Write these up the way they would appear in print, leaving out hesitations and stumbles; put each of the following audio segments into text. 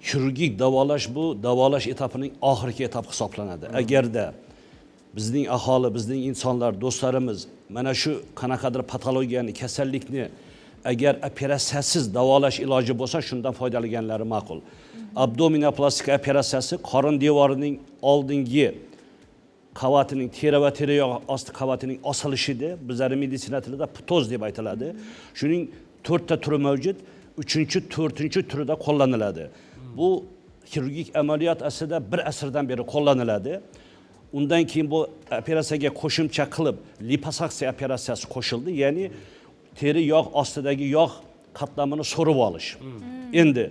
Xirurgik davolash bu davolash etapining oxirgi etapi hisoblanadi. Agarda bizning aholi, bizning insonlar, do'stlarimiz mana shu qanaqadir patologiyani, kasallikni agar operatsiyasiz davolash iloji bo'lsa, shundan foydalanganlari ma'qul. Abdominoplastika operatsiyasi qorin devorining oldingi qavatining, teri va teri yog' osti qavatining osilishida, bizlarning meditsina tilida ptoz deb aytiladi. Shuning to'rtta turi mavjud, uchinchi, to'rtinchi turida qo'llaniladi. Bu xirurgik amaliyot aslida bir asrdan beri qo'llaniladi. Undan keyin bu operatsiyaga qo'shimcha qilib liposaksiya operatsiyasi qo'shildi, ya'ni teri yog' ostidagi yog' qatlamini so'rib olish. Endi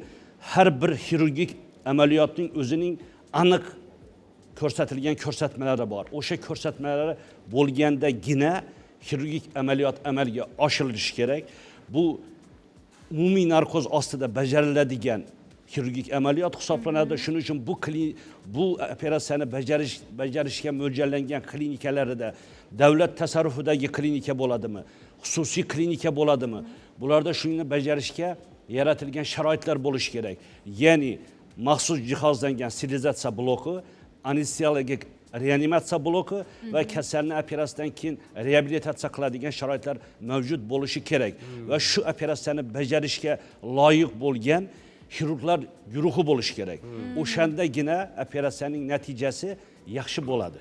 har bir xirurgik amaliyotning o'zining aniq ko'rsatilgan ko'rsatmalari bor. O'sha ko'rsatmalari bo'lgandagina xirurgik amaliyot amalga oshirilishi kerak. Bu umumiy narkoz ostida bajariladigan xirurgik amaliyot hisoblanadi. Shuning uchun bu operatsiyani bajarishga mo'ljallangan klinikalarida, davlat tasarrufidagi klinika bo'ladimi, xususiy klinika bo'ladimi, bularda shuni bajarishga yaratilgan sharoitlar bo'lishi kerak, ya'ni maxsus jihozlangan sterilizatsiya bloki, anesteziologik reanimatsiya bloki va kasalni operatsiyadan keyin reabilitatsiya qiladigan sharoitlar mavjud bo'lishi kerak va shu operatsiyani bajarishga loyiq bo'lgan xirurglar guruhi bo'lishi kerak. O'shandagina operatsiyaning natijasi yaxshi bo'ladi.